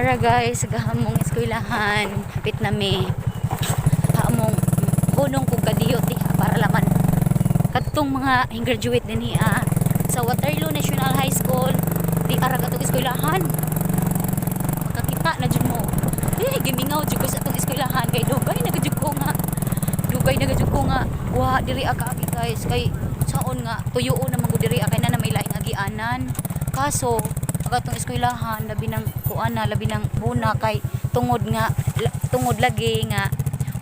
Ara guys, sa among eskwelahan, hapit na mi. Among hunong kog kadiyo diha para laman kadtong mga graduate din ah, sa Waterloo National High School di ara katong eskwelahan. Makakita na jud mo. Eh, gimingaw jud ko sa atong eskwelahan kay dugay na jud ko nga wa diri kaagi, guys, kay saon nga tuyuon naman ko diri kay na na may laing agianan. Kaso ang atong eskwelahan labi ng kuan na, labi ng buna kay tungod nga tungod lagi nga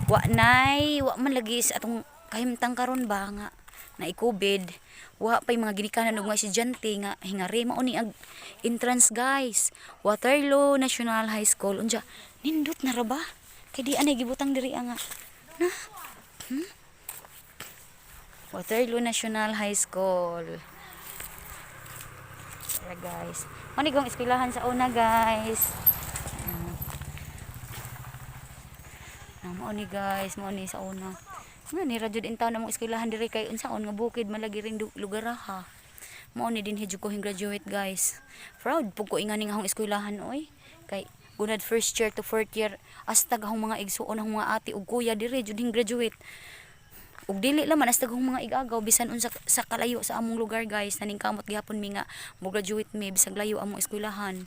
wa nay wa man lagi sa atong kahimtang karon ba nga na COVID, wa pay mga ginikanan og mga estudyante nga hingari. Mao ni ang entrance, guys, Waterloo National High School. Unja, nindot na ra ba kay di anay gibutang diri nga na. Waterloo National High School. Tara, guys. Mao ni kong eskwelahan sa una, guys. Ah, mao ni, guys, mao ni sa una. Nga ni ra jud in town among eskwelahan diri kay unsaon nga bukid man lagi ring lugar ha. Mao ni dinhi jud ko graduate, guys. Proud pud ko ingani nga akong eskwelahan oy. Kay gunad first year to fourth year hasta akong mga igsuon, akong mga ate ug kuya diri jud hing graduate. Ug dili lang man, hasta akong mga igagaw bisan unsa sa kalayo sa among lugar, guys, naningkamot gihapon mi nga mo graduate mi bisag layo among eskwelahan.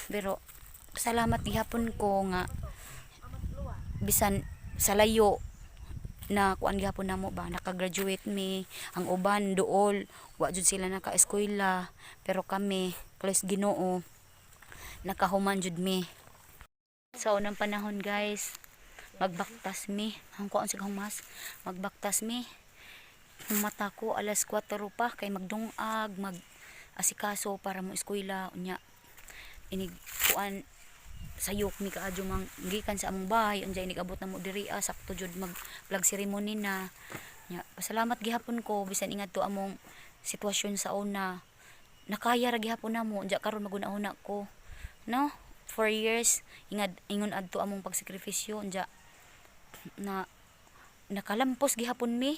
Pero salamat gihapon ko nga bisan sa layo na kuan gihapon namo ba, naka-graduate mi. Ang uban duol wa jud sila naka-eskwela, pero kami, close Ginoo, nakahuman jud mi. Sa unang panahon, guys, magbaktas mi ang kuan sa humas, magbaktas mi. Mata ko alas 4 pa kay magdungag, mag asikaso para mo eskwela. Unya inig kuan, sayok mi kaadyo mang gikan sa among bahay. Unya inig abot na mo diri ah, sakto jud mag flag ceremony na. Nya pasalamat gihapon ko bisan ingat to among sitwasyon sa una, nakaya ra gihapon namo. Unya karon maguna-una ko, no, 4 years ingad ingon adto among pagsakripisyo. Unya na nakalampos gihapon mi,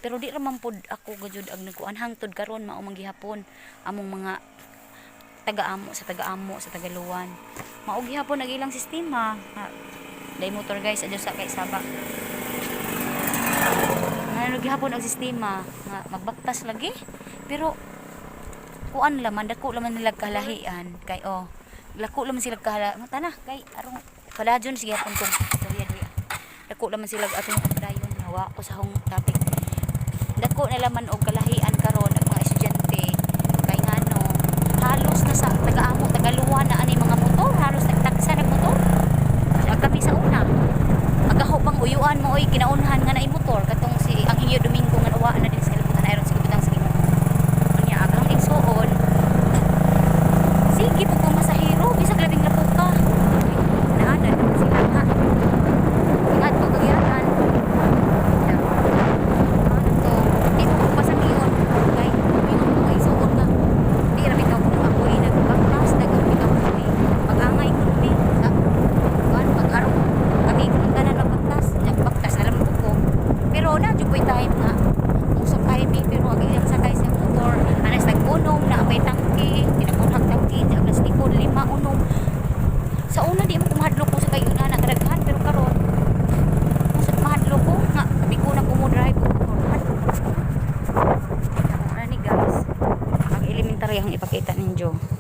pero di ra man pod ako gajud ag nagkuan. Hangtod karon mao man gihapon among mga taga-amo sa taga-amo sa Tagaluan, mao gihapon ang ilang sistema. Ha, day motor, guys, adyo sa kay saba. Ano gihapon ang sistema nga magbaktas lagi, pero kuan laman, dako laman nila kalahian kay, oh, dako laman sila kahala tana kay arong palajon. Sige hapon kong istorya diri. Dako laman sila atong dayon hawa ko sa hong topic. Dako na laman og kalahian karon ang mga estudyante kay ngano halos na sa taga-amo Tagaluan na ani mga motor, halos nagtagsa nag motor. Siya kami sa una agaho pang uyuan mo oy kinaunhan nga naay motor katong si ang Hingyo Domingo nga nawaan na din sa kalibutan, aron sa kalibutan sa Ginoo. Unya aghang igsuon, sige po ko masahero bisag labing lapok ka, naanan sila nga ingat ko kagyanan. Ano to, di ko pasakion kay ingon ko igsuon nga di ra bitaw kung ako'y nagbaktas, daghan bitaw kami mag-angay ko mi sa kuan mag-arong kami kung tanan magbaktas. Nya baktas alam ko ko, pero na jud po'y time nga usakay mi, pero ang iyang sakay sa motor anas nag-unom na apay tangke, tinakunhag tangke di ang likod lima unom. Sa una di mo kumahadlok ko sa kayo na kadaghan, pero karon usap mahadlok ko nga sabi ko na kumo-drive og motor, mahadlok ko. Ano ni, guys, ang elementary ang ipakita ninyo.